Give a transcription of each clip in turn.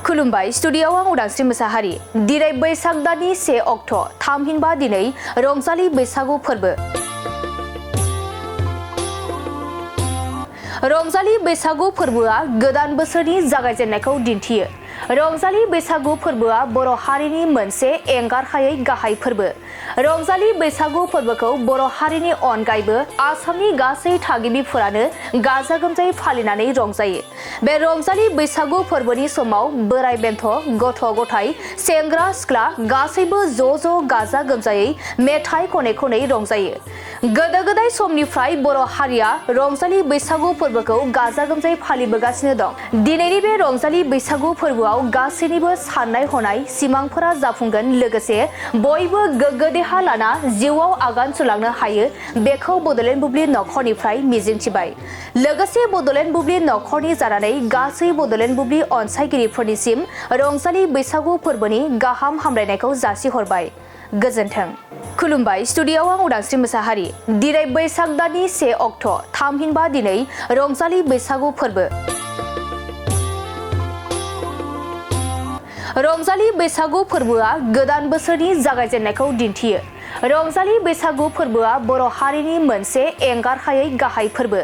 खुलुमबाय स्टुडिय'आव आं उदांस्रि मोसाहारि दिनै बैसाग दाननि 1 अक्ट' थामहिनबा दिनै रंजालि बैसागु फोरबो रंजालि बैसागु फोरबोआ गोदान बोसोरनि जागायजेननायखौ दिन्थियो। रंजालि बैसागु फोरबोआ बर' हारिनि मोनसे एंगारहायै गाहाय फोरबो। रंजालि बैसागु फोरबोखौ बर' हारिनि अनगायैबो आसामनि गासै थागिबिफोरानो गाजा गोमजायै फालिनानै रंजायो। बे रंजालि बैसागु फोरबोनि समाव बोराय बेन्थ, गथ' गथाय, सेंग्रा सिख्ला गासैबो ज' गाजा गोमजायै मेथाइ खनै खनै रंजायो। गोदो गोदाय समनिफ्राय बर' हारिया रंजालि बैसागु फोरबोखौ गाजा गोमजायै फालिबोगासिनो दं। दिनैनि बे रंजालि बैसागु फोरबोआव गासैनिबो साननाय हनाय सिमांफोरा जाफुंगोन, लोगोसे बयबो गोग्गो देहा लाना जिउआव आगान सुरलांनो हायो बेखौ बड'लेण्ड बुब्लि नखरनिफ्राय मिजिंथिबाय। लोगोसे बड'लेण्ड बुब्लि नखरनि जानानै गासै बड'लेण्ड बुब्लि अनसायगिरिफोरनिसिम रंजालि बैसागु फोरबोनि गाहाम हामलायनायखौ जासिहरबाय। गोजोन्थों। खुलुमबाय स्टुडिय'आव आं उदांस्रि मोसाहारि दिनै बैसाग दाननि 1 अक्ट' थामहिनबा दिनै रंजालि बैसागु फोरबो रंजालि बैसागु फोरबोआ गोदान बोसोरनि जागायजेननायखौ दिन्थियो। रंजालि बैसागु फोरबोआ बर' हारिनि मोनसे एंगारहायै गाहाय फोरबो।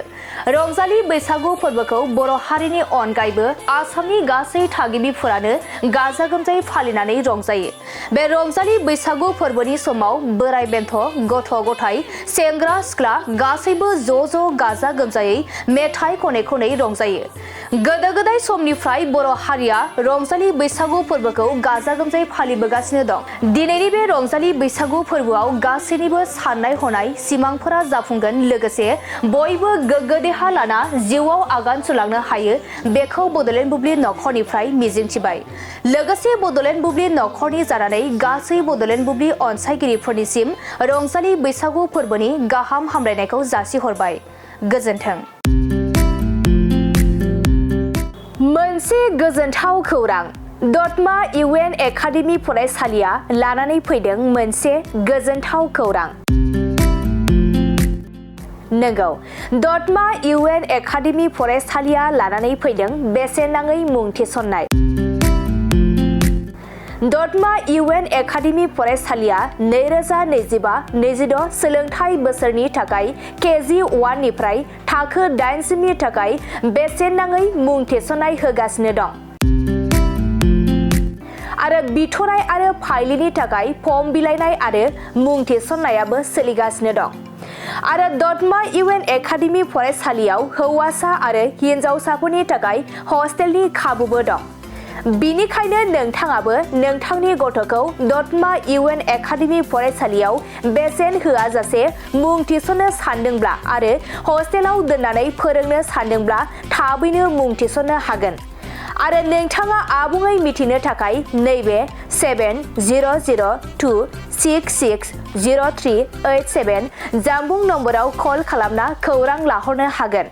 रंजालि बैसागु फोरबोखौ बर' हारिनि अनगायैबो आसामनि गासै थागिबिफोरानो गाजा गोमजायै फालिनानै रंजायो। बे रंजालि बैसागु फोरबोनि समाव बोराय बेन्थ, गथ' गथाय, सेंग्रा सिख्ला गासैबो ज' गाजा गोमजायै मेथाइ खनै खनै रंजायो। गोदो गोदाय समनिफ्राय बर' हारिया रंजालि बैसागु फोरबोखौ गाजा गोमजायै फालिबोगासिनो दं। दिनैनि बे रंजालि बैसागु फोरबोआव गासैनिबो साननाय हनाय सिमांफोरा जाफुंगोन, लोगोसे बयबो गोग्गो देहा लाना जिउआव आगान सुरलांनो हायो बेखौ बड'लेण्ड बुब्लि नखरनिफ्राय मिजिंथिबाय। लोगोसे बड'लेण्ड बुब्लि नखरनि जानानै गासै बड'लेण्ड बुब्लि अनसायगिरिफोरनिसिम रंजालि बैसागु फोरबोनि गाहाम हामलायनायखौ जासिहरबाय। गोजोन्थों। मोनसे गोजोनथाव खौरां। दतमा इउएन एकाडेमि फरायसालिया लानानै फैदों मोनसे गोजोनथाव खौरां। नंगौ, दतमा इउएन एकाडेमि फरायसालिया लानानै फैदों बेसेन नाङै मुं थिसननाय। दतमा इउएन एकाडेमि फरायसालिया 2025-26 सोलोंथाइ बोसोरनि थाखाय केजि 1 निफ्राय थाखो 8 सिमनि थाखाय बेसेन नाङै मुं थिसननाय होगासिनो दं। आरो बिथराय आरो फाइलिनि थाखाय फर्म बिलाइनाय आरो मुं थिसननायाबो सोलिगासिनो दं। आरो दतमा इउएन एकाडेमि फरायसालियाव हौवासा आरो हिन्जावसाफोरनि थाखाय हस्टेलनि खाबुबो दं। बिनिखायनो नोंथाङाबो नोंथांनि गथ'खौ दतमा इउएन एकाडेमि फरायसालियाव बेसेन होआजासे मुं थिसननो सानदोंब्ला आरो हस्टेलाव दोननानै फोरोंनो सानदोंब्ला थाबैनो मुं थिसननो हागोन। आरो नोंथाङा आबुङै मिथिनो थाखाय नैबे 7002660387 जानबुं नम्बराव कल खालामना खौरां लाहरनो हागोन।